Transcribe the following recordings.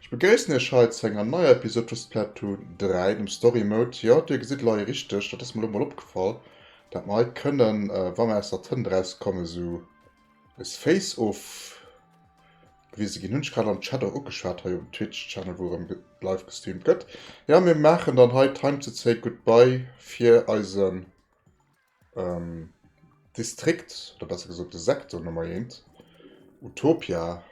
Ech begréissen iech hei zu enger neier Episode vu Splatoon 3, dem Story Mode. Jo, dir gesitt elo hei richteg, dat ass mer elo mol opgefall, dat mer hei kënnen, wa mer aus der Tënt erauskommen, esou eis Face-Off gewise ginn. Hunn ech grad am Chat och ugeschwat hei um Twitch-Channel, wou erëm live gestreamt gëtt. Jo, mir maachen dann hei Time to say goodbye fir eisen Distrikt, oder besser gesot de Sektor Nummer eent, Utopia,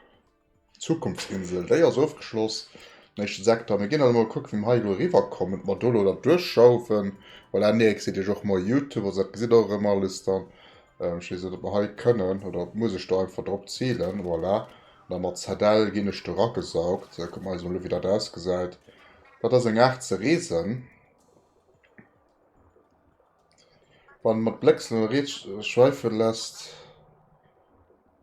Zukunftsinsel, déi ass ofgeschloss, den éischte Sektor. Mir ginn dann emol kucken, wéi mer hei elo eriwwer kommen, ob mer do elo dat duerchschauwen. Voilà, nee, gesitt iech och mol Youtube, also dat gesitt der och erëm alles dann. Ech weess net, ob mer hei kënnen, oder muss ech do einfach drop zilen, voilà. An da mat ZL ginn ech do eragesaugt. Kucke mer eis emol u, wéi dat ausgesäit. Dat ass eng Aart ze reesen. Wann mat Blécksen oder Reed schweifen lässt,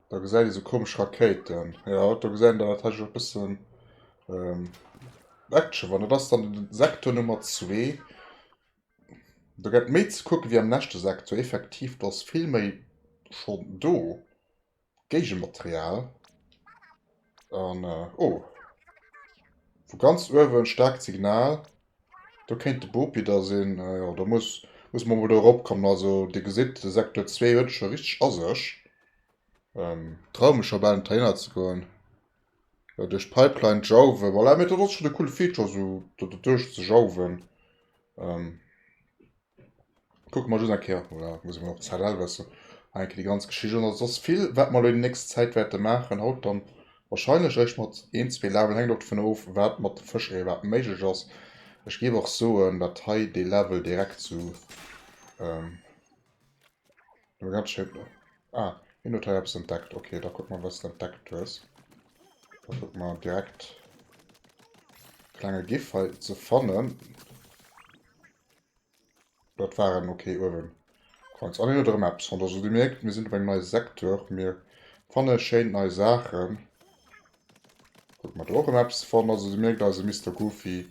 da gesäit ee sou komesch Rakéiten. Jo, do gesäit een dann natierlech och e bëssen Action. Wann dat ass dann den Sektor Nummer zwee. Do gëtt méi ze kucke wéi am leschte Sektor. Effektiv, do ass vill méi schonn do. Géigematerial an oh vu ganz uewen staarkt Signal, do kéint de Bopi da sinn. Jo do muss muss mer mol do erop kommen. Also dir gesitt de Sektor 2 huet et scho richteg a sech. Trau mech scho bal net heihinner ze goen. Jo duerch d'Pipeline jauwen, voilà, mee dat ass schonn e coole Feature esou do doduerch ze jauwen. Kucke mer just eng Kéier, voilà, muss ech mol op ZL wëssen, hei eng Kéier déi ganz Geschicht an. Also, et ass vill, wat mer elo déi nächst Zäit wäerte maachen. Haut dann wahrscheinlech eréischt mat een, zwee Level, hänkt och dovun of, wat mat de Fëscheeër iwwerhaapt méiglech ass. Ech géif och soen, datt hei dee Level direkt zu, ähm, ganz schéin, ah, hien huet hei eppes entdeckt. Ok, da kucke mer, wat s de entdeckt hues. Da kucke mer direkt klenge Gif hei ze fannen. Dat waren ok uewen Coins. An hien huet erëm eppes fonnt. Also dir mierkt, mir sinn op engem neie Secteur. Mir fanne schéin nei Saachen. Kucke mer do och erëm eppes fonnt. Also dir mierkt, eise Mister Goofy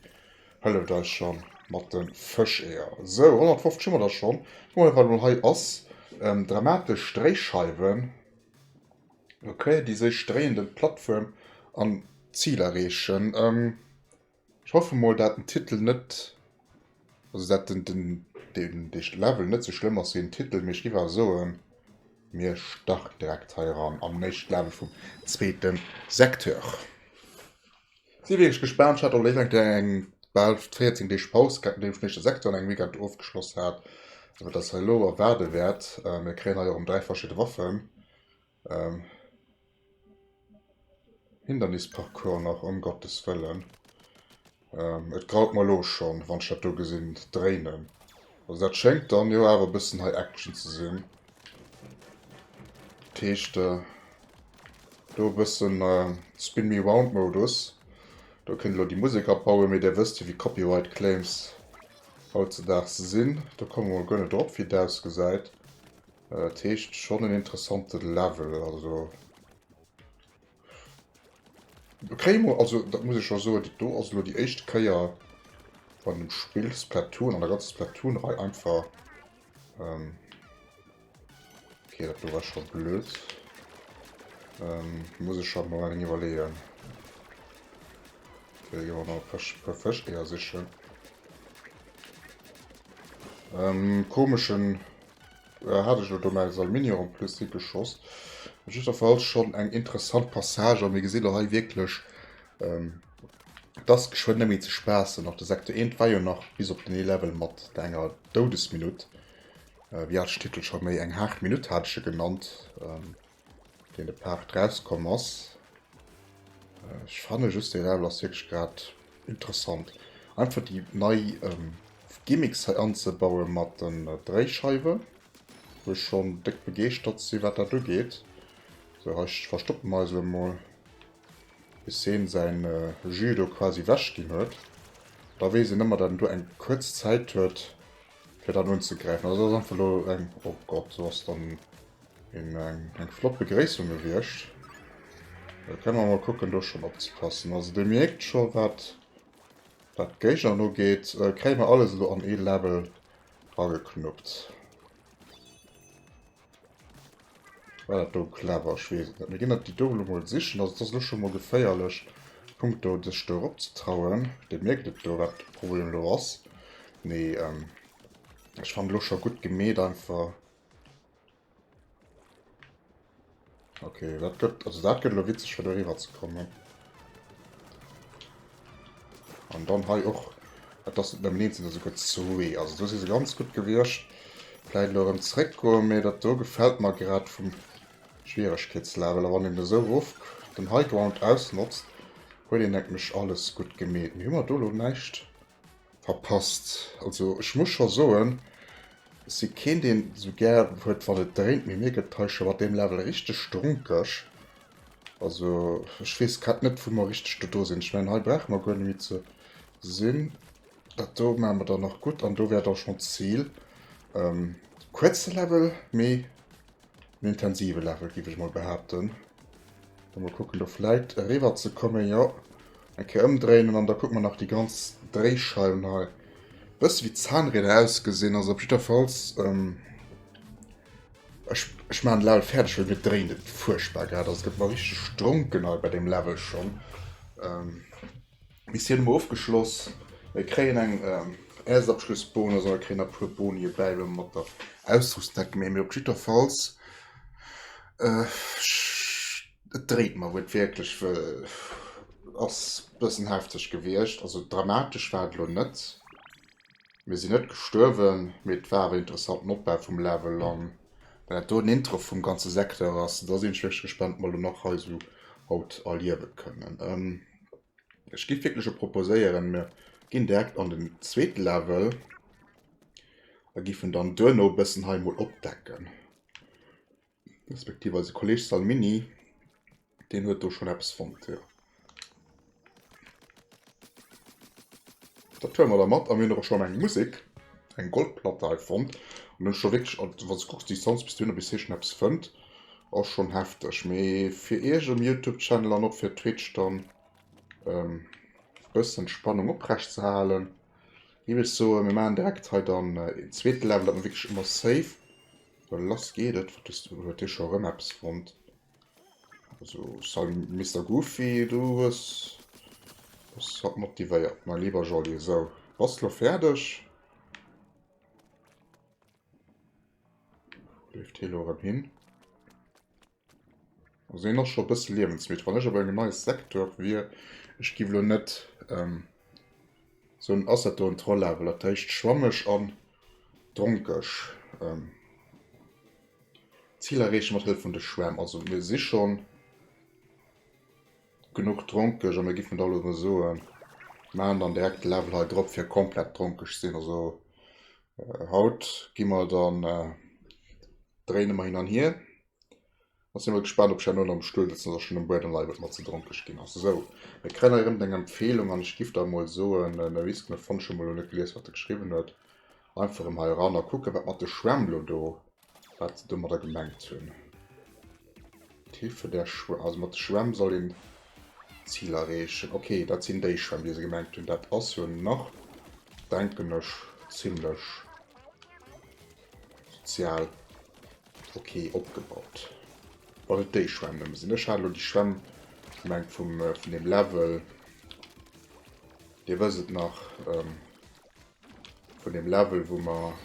hëlleft eis scho mat de Fëscheeër. Sou, 150 hu mer der schonn. Kucke mer, wat emol hei ass. Dramatesch Dréischeiwen. Ok, déi sech dréiende Plattfuerm an d'Zil erreechen. Ech hoffe mol dat den Titel net, also dat den den den dee Level net sou schlëmm ass wéi den Titel, mee ech giff awer soen mir starten direkt hei eran am éischten Level vum zweeten Secteur. Si wierklech gespaant, ech hat och léif eng Kéier eng bal 14 Deeg Paus gehat nodeem ech den éischte Secteur an engem Weekend ofgeschloss hat, wat eis hei elo erwaarde wäert. Mir kréien hei och erëm 3 verschidde Waffen. Hindernisparcours nach, ëm Gottes Wëllen. Et graut mer elo schonn, wann ech dat do gesinn, dréinen. Also dat schéngt dann jo awer e bëssen hei Action ze sinn. Dat heescht, do e bëssen Spin Me Round Modus. Do kënnt elo déi Musek abauen, mee Dir wësst jo wéi Copyright Claims hautzedaags sinn. Do komme mer guer net drop, wéi et ausgesäit. Dat heescht schonn en interessante Level, also do kréie mer, also dat muss ech scho soen, dat do ass elo déi éischt Kéier an dem Spill Splatoon, an der ganzer Splatoon-Rei einfach, ähm, okay, dat do war scho blöd, ähm, muss ech scho mol eng iwwerleeën. Okay, gi mer nach e puer Fëscheeër sichen. Ähm, komeschen Hat ech elo do mäi Aluminium en plus higeschoss. Op jidder Fall schonn eng interessant Passage a mir gesinn elo hei wierklech, et ass geschwënn net méi ze spaassen. Och de Sektor 1 war jo nach bis op den ee Level mat enger Doudesminutt. Wéi hat ech den Titel scho méi? Eng haart Minutt hat ech e genannt, deen de Part rauskomm ass. Ech fanne just dee Level ass wierklech grad interessant. Einfach déi nei Gimmicks hei anzebaue mat den Dréischeiwen, wou ech schonn déck begeeschtert si wat dat ugeet. Sou hei verstoppe mer eis elo mol bis heen säin Jus do quasi wech ginn huet. Da weess een ëmmer dat en do eng kuerz Zäit huet fir dann unzegräifen. Also dat ass einfach elo eng, oh Gott, do ass dann een eng flott Begréissung gewiescht. Da kënne mer mol kucken do schonn opzepassen. Also dir mierkt scho wat Wat d'Géigner ugeet, kréie mer alles elo an ee Level rageknuppt. War dat do clever? Ech weess et net. Mir ginn dat déi do elo mol sichen. Also, et ass elo scho mol geféierlech. Punkt do sech do erop ze trauen. Dee mierkt et do wat de Problem elo ass. Nee ech fannen elo scho gutt gemeet einfach. Okay, dat gëtt, also dat gëtt elo witzeg fir do eriwwer ze kommen. An dann hei och, et ass net nëmmen eent, sinn der souguer zwee. Also do si se ganz gutt gewiescht. Vläit elo erëm zréckgoen, mee dat do gefält mer grad vum Schwieregkeetslevel. A wann een esou erof den High Ground ausnotzt, huet een denken ech alles gutt gemeet. Mee hu mer do elo näischt Verpasst. Also ech muss scho soen, ech si keen deen sou gär huet wann et dréint, mee mir gëtt hei scho mat deem Level richteg dronkeg. Also ech weess grad net wou mer richteg do do sinn. Ech mengen hei brauche mer guer net méi ze sinn. Dat do maache mer dann nach gutt an do wär da schonn d'Zil. Kuerze Level, mee En intensive Level géif ech mol behaapten. Da mol kucken do vläit eriwwer ze kommen. Jo, eng Kéier ëmdréinen an da kucke mer nach déi ganz Dréischeiwen hei. Bësse wéi Zahnräder ausgesinn. Also op jiddwerfalls, ähm, ech, ech maachen de Level fäerdeg, well mir dréint et fuerchtbar grad. Also et gëtt mer richteg dronken hei bei deem Level schonn. Ähm. Missioun hu mer ofgeschloss. Mir kréien eng Äresabschlussbonus an mir kréien nach e puer Boni bäi wa mer mat der Ausrüstung méi. Mee op jiddwerfalls et dréit mer wuertwiertlech wëll ass bëssen hefteg gewiescht. Also dramatesch war et elo net. Mir sinn net gestuerwen, mee et war awer en interessanten Opbau vum Level an well dat do den Intro vum ganze Secteur ass, da sinn ech wierklech gespaant, wat mer elo nach hei esou haut erliewe kënnen. Ech giff wierklech och proposéieren, mir ginn direkt an den zweete Level a giffen dann duerno e bëssen hei mol opdecken. Respektiv eise Kolleg Salmini, deen huet do schonn eppes fonnt, jo. Dat huele mer da mat a mir hunn och schonn eng Musek, eng Goldplatte hei fonnt. An hunn scho wierklech, also wann s de kucks d'Distanz bis dohinner, bis hie schonn eppes fënnt, ass schonn hefteg. Mee fir iech um Youtube Channel an och fir Twitch dann e bëssen d'Spannung oprecht ze halen, géif ech soen, mir maachen direkt hei dann een zweete Level, datt mer wierklech ëmmer safe. Sou, lass geet et. Wat hues du, huet hie scho erëm eppes fonnt? Also salut Mister Goofy, du hues bass hatt motivéiert, mein lieber Jolly. Sou, bass lo fäerdeg? Wou leeft hie lo erëm hin? Also hien ass scho e bësse liewensmidd. Wann ech op engem neie Secteur wier, ech giff lo net soen, ass dat do en Troll-Level, dat heescht schwammeg an dronkeg. Zil erreechen mat Hëllef vun de Schwämm. Also mir si schonn genuch dronkeg a mir giffen da elo mol soen, maachen dann direkt de Level hei drop fir komplett dronkeg sinn. Also haut gi mer dann, dréine mer hin an hier. Da si mer gespaant ob ech herno nach um Stull sëtzen oder schonn um Buedem leien, well et mer ze dronkeg ginn ass. Esou, mir kréien hei erëm deng Empfehlung an ech giff da mol soen, ne Risque, mir fonnt ech hu mol elo net gelies wat e geschriwwen huet, einfach erëm hei eran a kucken wat mat de Schwämm elo do Wat se domadder gemengt hunn. Mit Hilfe der Schwämm, also mat de Schwämm soll een Zil erreechen. Okay, dat sinn déi Schwämm, déi se gemengt hunn. Dat ass jo nach, denken ech, zimlech sozial okay opgebaut. Wann et déi Schwämm nëmme sinn. Ech hat elo déi Schwämm gemengt vum, vun deem Level. Dir wësst et nach. Vun dem Level wou mer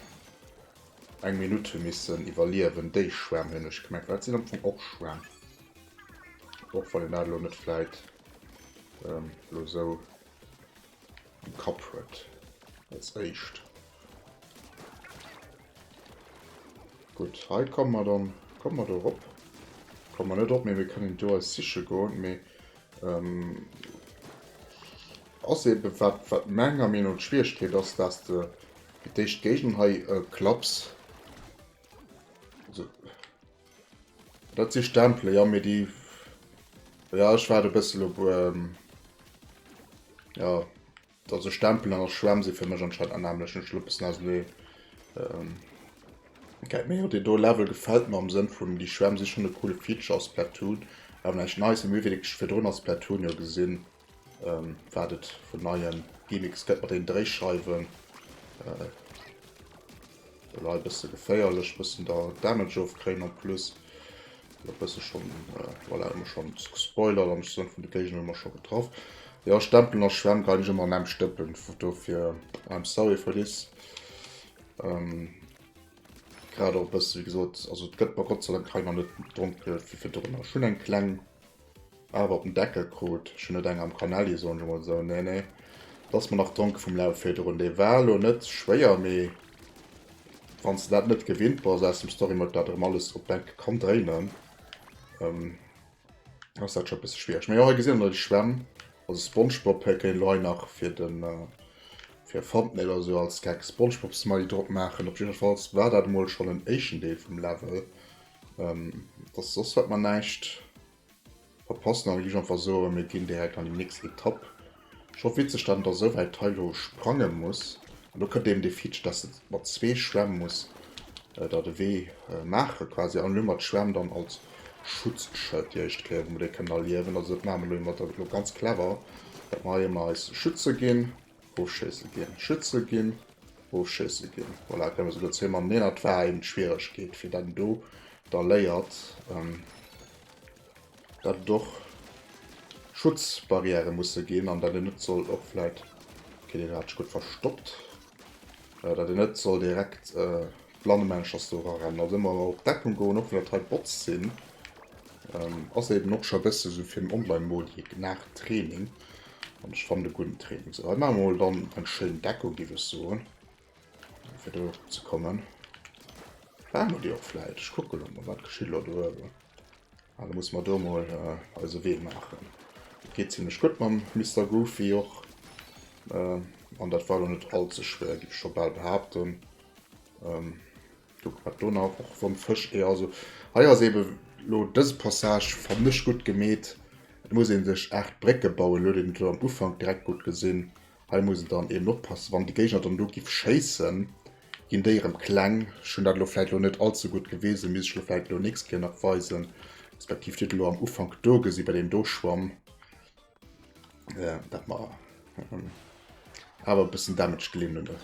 eng Minutt hu missen iwwerliewen, déi Schwämm hunn ech gemengt, well dat sinn am Fong och Schwämm. Och wann een dat elo net vläit elo esou am Kapp huet als éischt. Gutt, hei komme mer dann, komme mer do erop? Komme mer net erop, mee mir kënnen do eis siche goen, mee Ass eben wat wat menger Meenung no d'Schwieregkeet ass, dass de fir d'éischt d'Géigner hei klapps. Also dat si Stempele, jo, mee déi, jo ech waart e bësse lo, jo also Stempelen a Schwämm si fir mech anscheinend an nämmlecht, hunn ech lo e bëssen ausenee. Geet mir jo, deen do Level gefält mer am Sënn vun déi Schwämm si schonn e coole Feature a Splatoon, awer näischt Neies. Mee mir hu wierklech virdrun a Splatoon jo gesinn, wat et vun neie Gimmicks gëtt mat den Dréischeiwen. Elo hei e bësse geféierlech, bëssen da Damage ofkréien en plus. E bësse schonn, voilà, hu mer schonn gespoilert an ech soen, vun de Géigner hu mer scho getraff. Jo, Stempelen a Schwämm kann ech ëmmer an engem stëppen, dofir I'm sorry for this. Ähm, grad och e bësse wéi gesot, also et gëtt mer Gott sei Dank hei nach net dronk wéi virdrun. Ech hunn eng kleng awer op den Deckel krut, ech hunn net eng am Kanelli, soen ech emol esou. Nee, nee, et ass mer nach dronk vum Level virdrun. Dee war elo net schwéier, mee wann s de dat net gewinnt bass aus dem Story Mode, dat erëm alles op d'Enk kann dréinen. Ähm, ass dat scho bësse schwiereg. Mee jo, hei gesinn der déi Schwämm, also Spongebob hei kéint elo hei nach fir den fir e Thumbnail oder sou als Gag Spongebob Smiley drop maachen. Op jiddwerfalls war dat emol schonn en éischten Deel vum Level. Ähm, dass soss wat mer näischt verpassen an ech einfach soen, mir ginn direkt an déi nächst Etapp. Scho witzeg, dat en da sou wäit hei lo sprange muss. An do kënnt eben dee Feature, dass de mat zwee Schwämm muss der de Wee maache quasi. An elo mat Schwämm dann als Schutzschëld déi éischt Kéier, wou mer déi kënnen erliewen. Also dat maache mer elo mat elo ganz clever, dat mer hei ëmmer eis schütze ginn, ofschéisse ginn, schütze ginn, ofschéisse ginn. Voilà, kënne mer souguer zwee mateneen. Dat war eben d'Schwieregkeet, fir dat en do da léiert. Dat et och Schutzbarrièrë musse ginn an dat een net soll och vläit, okay deen hat sech gutt verstoppt, dat een net soll direkt blannemännchers do erarennen. Also ëmmer op Deckung goen, och wann dat hei Bots sinn, ass eben och scho e bësse sou fir den Online-Modi eng Aart Training an ech fannen e gudden Training. Sou, hei maache mer mol dann eng schéin Deckung, géif ech soen, fir do ze kommen. Maache mer déi och vläit, ech kucke lo mol, wat geschitt elo do uewen. Ah, da musse mer do mol eise Wee maachen. Et geet zimlech gutt mam Mister Goofy och. An dat war lo net all ze schwéier, giff ech scho bal behaapten. Kucke wat do nach och wann Fësch eeër. Also hei ass ebe lo dëse Passage fannen ech gutt gemeet. Et muss ee sech 8 Brécke bauen, lo huet een et lo am Ufank direkt gutt gesinn. Hei muss een dann eben oppassen, wann de Géigner dann do giff schéissen, ginn déi erëm kleng. Ech hunn dat elo vläit elo net all ze gutt gewisen, misst ech elo vläit elo nächst Kéier nach weisen, respektiv dir hutt elo am Ufank do gesi bei deem do Schwamm, dat mer awer e bëssen Damage gelidden hunn.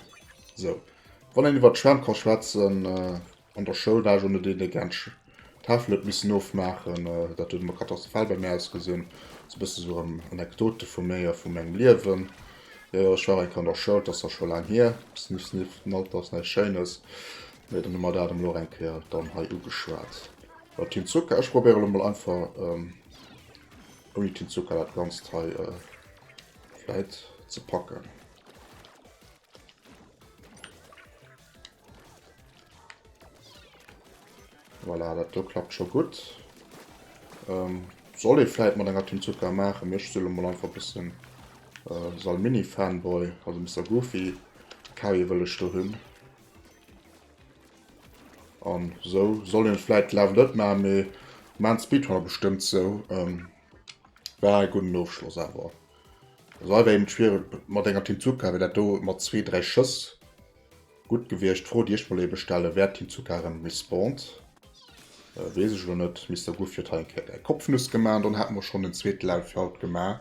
Sou, wann een iwwer d'Schwämm ka schwätzen, An der Schoul war ech och net een, dee gären d'Tafel huet missen ofmaachen. Dat huet ëmmer katastrophal bei mir ausgesinn. Sou e bësse sou erëm Anekdote vu mir a vu mengem Liewen. Jo, jo, ech war eng Kéier an der Schoul, dat ass zwar scho laang hier, sniff, sniff, den Alter ass näischt Schéines, mee dann hu mer dat emol och eng Kéier dann hei ugeschwat. Jo, Team Zucker, ech probéiere lo mol einfach ouni Team Zucker dat Ganzt hei vläit ze packen. Voilà, dat do klappt scho gutt. Ähm, soll ee vläit mat enger Team Zucker maachen. Mee ech si lo mol einfach e bëssen äh, Salmini-Fanboy, also Mister Goofy. Kawi wëll ech do hunn. An sou soll een vläit d'Level net maachen, mee maan d'Speedrunner bestëmmt sou. Ähm, war e gudden Ofschloss awer. Also hei wär eben d'Schwiereg mat enger Team Zucker, wär dat do mat zwee, dräi Schëss gutt gewiescht. D'Fro déi ech mer elo ebe stellen, Wär Team Zucker erëm respawned? Weess ech elo net. Mister Goofy huet hei eng Kéier dräi Kopfnüss gemaach an dann hate mer schonn den zweete Level fir haut gemaach.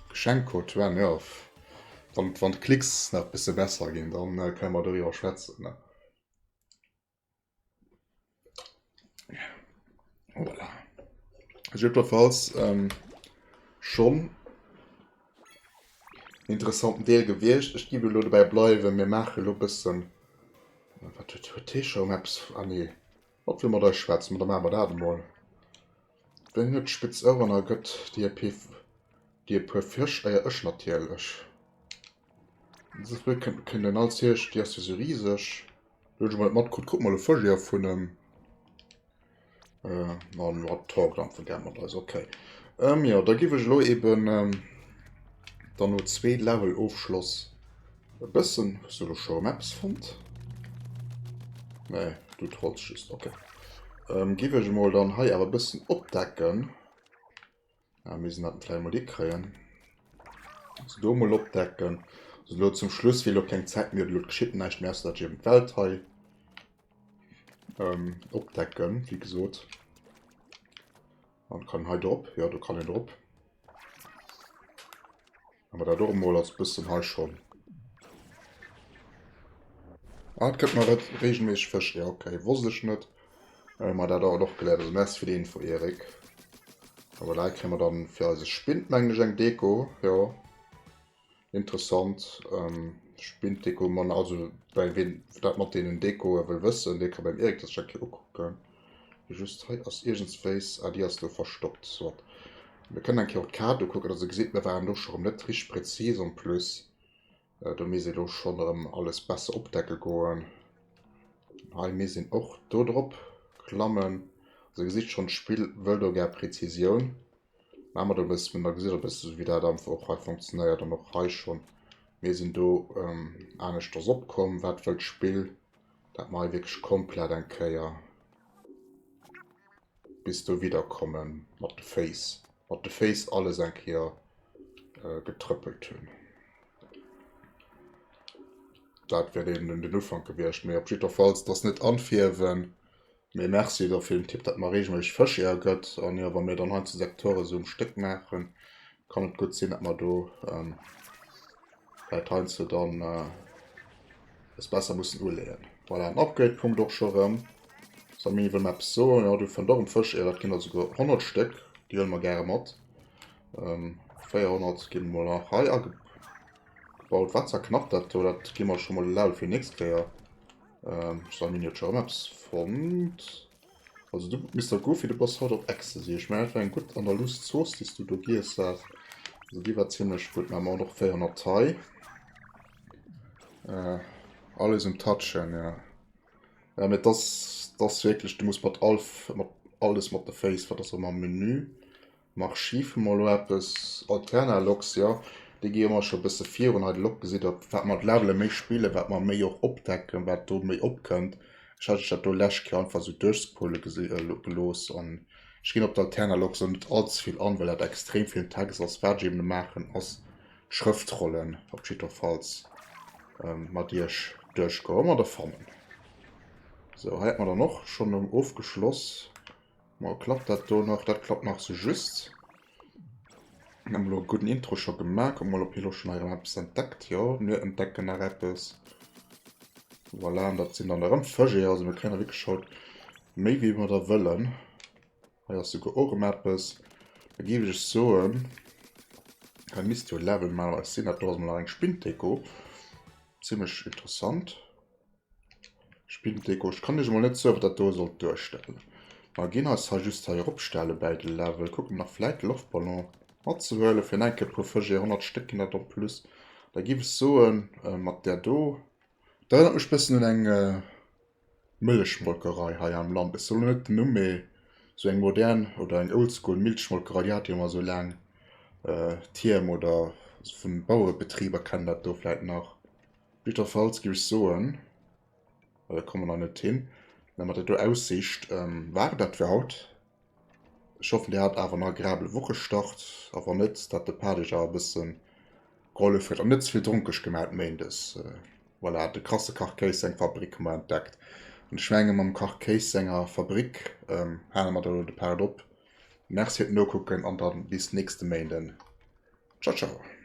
Geschenkcode, Sven, jo wann wann d'Klicks nach e bësse besser ginn, dann kënne mer doriwwer schwätzen. Voilà. Jiddwerfalls ähm, schon interessanten Deel gewiescht. Ech gi elo dobäi bleiwen, mir maache lo bëssen. Wat huet huet hee scho eppes? Ah nee, wat wëll mat eis schwätzen? Ma da maache mer dat emol. Wien huet spitz Oueren a gëtt dir e P dir e puer Fëscheier? Ech natierlech. Esou fréi kënnt kënnt en als Hierscht, déi ass jo sou riseg. Hunn ech emol net matkritt. Kuck mol e Fëscheer vun em. Äh, an wat talkt einfach gär mat eis. Okay. Ähm, jo, da giff ech elo eben ähm, dann no zwee Level Ofschloss e bëssen. Hues du elo scho erëm eppes fonnt? Nee, du trolls just. Okay. Ähm, giff ech emol dann hei awer e bëssen opdecken. Ah, mir sinn dat vläicht mol hikréien. Also do mol opdecken. Also lo zum Schluss wier lo keng Zäit méi, oder lo geschitt näischt méi, ausser dat ech eben d'Welt hei ähm, opdecken, wéi gesot. An kann hei drop, ja do kann een drop. Haben wir dat och emol als bëssen hei schon. Ah, et gëtt nach regelméisseg Fësch. Ja, okay, wosst ech net. Äh, ma dat och geléiert. Also merci fir déi Info, Erik. Awer da kréie mer dann fir eise Spind mengen ech eng Deko, jo. Interessant. Spinddeko man, also bei ween dat mat deenen Dekoe wëll wëssen, dee ka beim Eric dat sech eng Kéier ukucken. Just hei ass iergendswéis, ah déi ass do verstoppt, soit. Mir kënnen eng Kéier och d'Kaart ukucken, also gesitt mir waren do scho rëm net richteg präzis en plus. Do misst ee lo schonn erëm alles besser opdecke goen. Hei misst een och do drop klammen. Also gesitt schonn, d'Spill wëll do gär Präzisioun. Maache mer do e bëssen, da gesitt der e bësse wéi dat einfach och hei funktionéiert an och hei schonn. Mir sinn do aneschters opkomm. Wat wëll d'Spill? Dat mer hei wierklech komplett eng Kéier bis do widder kommen mat de Féiss, mat de Féiss alles eng Kéier getrëppelt hunn. Dat wär den, den Ufank gewiescht. Mee op jiddwerfalls, dass net anfierwen. Mee Merci da fir den Tipp, dat mer regelméisseg Fëscheeër gëtt. An jo, wa mir dann heiansdo Sektore sou um Stéck maachen, kann et gutt sinn, dat mer do vläit heiansdo dann es besser mussen uleeën. Voilà, en Upgrade-Punkt och scho rëm. Sammy wëll mer eppes soen. Jo, du fënnt och en Fëscheeër, dat ginn der souguer 100 Stéck. Déi huele mer gäre mat. 400 gi mol nach hei agebaut. Wat zerknappt dat do? Dat gi mer scho mol e Level fir nächst Kéier. Sammy huet scho rëm eppes fonnt. Also du Mister Goofy, du bass haut op Ecstasy. Ech mengen dat war eng gutt Andalus Zooss déi s du do giess has. Also déi war zimlech gutt. Mä mer hunn och 400 hei. Äh, alles um Touchen, ja. Ja, mee das, das wierklech, du muss mat all, mat alles mat de Féiss, wat ass am Menü? Am Archiv hu mer elo eppes, Alterna Logs, jo, déi gi ëmmer scho e bësse virun. Hei de Log gesitt Der, wat mer d'Levele méi spillen, wat mer méi och opdecken, wat do méi opkënnt. Ech hat iech dat do lescht Kéier einfach esou duerchscrolle gelooss an ech ginn op d'Alterna Logs elo net all ze vill an, well dat extrem vill Text ass. Wat ech eben maachen, ass d'Schrëftrollen op jiddwerfalls mat iech duerchgoen, wa mer der fannen. Sou, hei hätt mer dann och schonn ofgeschloss. Ma klappt dat do nach? Dat klappt nach sou just. Mir haben elo e gudden Intro scho gemaach. Kucke mol, ob hie lo schonn hei erëm eppes entdeckt. Jo, mir entdecken nach eppes. Voilà, an dat sinn dann erëm Fëscheeër. Also mir kréien da wierklech haut méi wéi mer der wëllen. Hei ass souguer och erëm eppes. Da géif ech soen, hei misst jo Level normalerweis sinn. Dat do ass mol nach eng Spinnteko. Zimmlech interessant. Spinndeko, ech kann iech emol net soen, wat dat do sollt duerstellen. Mer ginn eis hei just hei eropstelle bäi de Level, kucken nach vläit de Loftballon matzehuelen, fir nach eng Kéier e puer Fësch, 100 Stéck ginn dat en plus. Da giff ech soen, mat där do, dat erënnert mech bëssen un eng Mëllechmolkerei hei am Land, ech soen elo net den Numm, mee sou eng modern oder eng oldschool Milchmolkerei, déi hat jo ëmmer sou laang Tierm oder vun Bauerebetriber kennen dat do vläit nach. Jiddwerfalls géif ech soen, well da komme mer nach net hin, mä mat der do Aussiicht war et dat fir haut. Ech hoffen, Dir hat awer en agreabele Wochestart a wann net, dat de Part Iech awer e bësse gehollef huet an net ze vill dronkeg gemaach huet méindes. Voilà, de krasse Kach Kéis seng Fabrik hu mer entdeckt an ech menge mam Kach Kéis senger Fabrik hale mer da elo de Part op. Merci fir d'Nokucken an da bis nächste Méinden. Ciao, ciao.